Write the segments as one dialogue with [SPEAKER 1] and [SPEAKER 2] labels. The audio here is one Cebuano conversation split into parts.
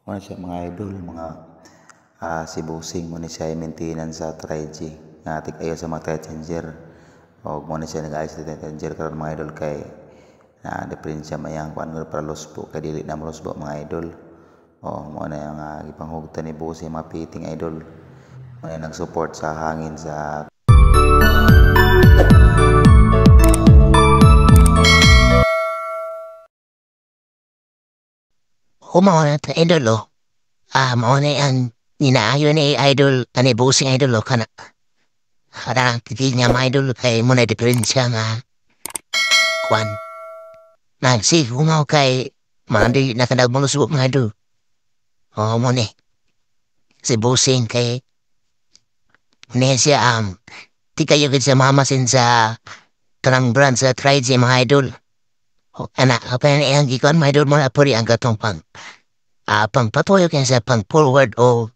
[SPEAKER 1] Mao na siya, mga idol, mga si Bossing mo ni siya maintenance sa 3G nga tig-ayo sa mga tire changer og mo ni siya nag-ayos sa tire changer karon, mga idol, kay na diferensya mayang kuan para lusbo kay dili na molusbo, mga idol. Oh, mo na nga gipanghugtan ni Bossing mga fitting, idol. Mo na nag-support sa hangin sa
[SPEAKER 2] Mao na ta, idol, oh. Mao na ang ninaayo ni idol ani Bossing, idol, oh, kana. Kana titig nga, mga idol, kay mo na diferensya nga kwan. Nagsigungaw kay mga di na kanag mga idol. Oh, mo ni. Si Bossing kay ni siya ti kayo gid sa mamasin sa kanang brand sa 3G, mga idol. O, ana, okay na iyang gikuan, mga idol, mo na puri ang katong pang patuyo kaya sa pang forward o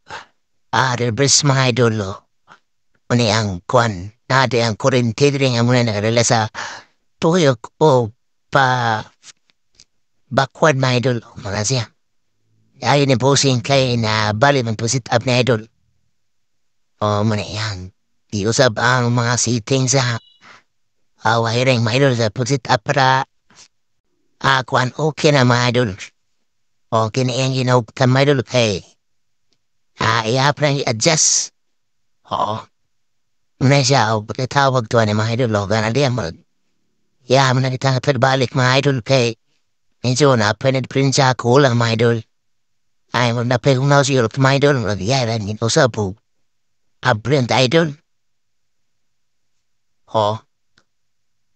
[SPEAKER 2] reverse, mga idol, o. Uni ang kuan, nade ang kurente diri nga muna nakarela sa tuyok o pa backward, mga idol, mga siya. Ayon ni Bossing kay na bali man po sit up ni idol. O mo na yan. Di usab ang mga sitting sa wiring, mga idol, sa pag sit up para kuan okay na, mga idol. Okay na iyang ginahugtan, mga idol, kay iya pa i-adjust. Oo. Muna siya, o tawag to ni mga idol, o gana diyan mo. Ya, mo na kita balik, mga idol, kay medyo na penetrin siya kulang, mga idol. Ay, mo na pegong na siya, mga idol, mo na yan, usab po. Abrent, idol. Oh.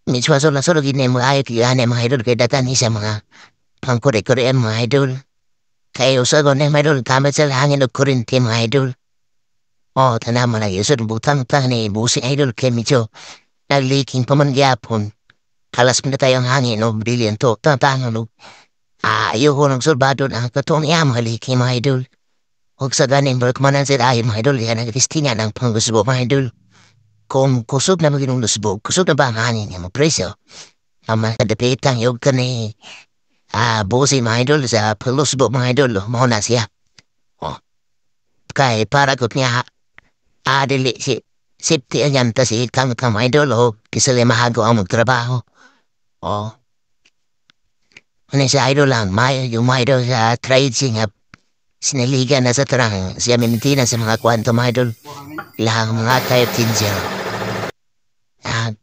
[SPEAKER 2] Medyo aso na solo gini mo ay kaya mga idol kay datan ni sa mga pangkore-kore mga idol. Kay usab na, mga idol, gamit sa hangin og kuryente, mga idol. Oh, tanan mo na yusod butang ta ni Bossing, idol, kay medyo nag-leaking pa man gyapon. Kalas mo na tayo ang hangin o brilliant to. Tatangan o. Ayoko ng sulbado na katong iya mga leaking, mga idol. Huwag sa ganing work man ang sila mga idol. Yan ang testingan ang pangusbo, mga idol. Kung kusog na maging lusbo, kusog na ba ang hangin nga mo presyo? Ang mga kadapitang yug ka ni Bossing, mga idol, sa palusbo, mga idol. Mao na siya. Oh. Kay para kot niya dili si safety ang yan ta si kang kang mga idol o kisali mahago ang magtrabaho. Oh. Ano siya, idol lang, may yung mga idol sa trade nga sinaligan na sa tarang siya mintina sa mga kwanto, mga idol. Lahang mga type changer.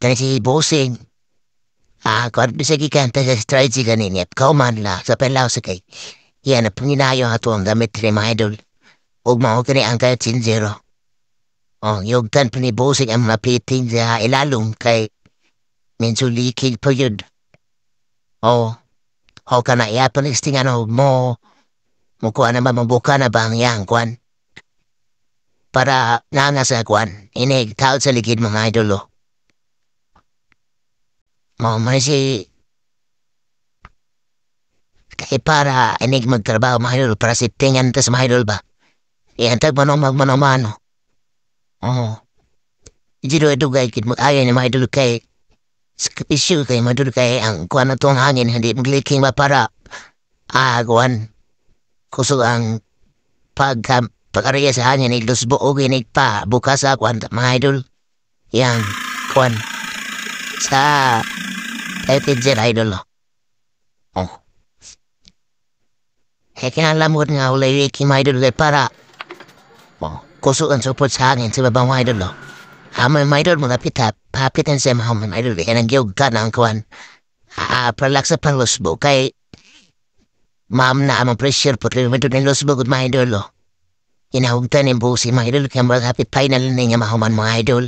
[SPEAKER 2] Tani si Bossing. Kung bisa gikan ta sa trade ganin niya. Kauman la sa pelaw sa kay. Yan, panginayo ato ang gamit ni mga idol. Ug mao kini ang type changer. Oh, yugtan pa ni Bossing ang mga fitting sa ilalong kay medyo leaking pa yun. Oh, ho ka na iya pa ano mo mukuha na ba mabuka na ba ang iyang kuan? Para nga sa kuan, inig tawad sa ligid, mga idol, oh. Mo man si kay para inig magtrabaho, mga idol, para si tingan tas mga idol ba. Iyan tag mano magmano-mano. Oh. Jiro dugay kid mo ayaw ni mga idol kay sa issue kay mga idol kay ang kuan na tong hangin hindi mag-leaking ba para kuan kusog ang pag pag-arya sa hangin iglusbo og inig pa bukas sa kuan, mga idol. Yang kuan sa changer, idol. Oh. Eh, kinahanglan nga walay leaking, mga idol, kay para oh, kusog ang support sa hangin sa babang, mga idol. Oh. Mga idol mo lapit ha, papitan sa mga idol, yan ang giyog ka ng kuan. Pralak sa panglusbo kay ma'am na amang pressure po rin ito ng lusbo mga idol. Oh. Inahugtan ni Bossing, mga idol, kaya mga happy final na nga mahuman, mga idol.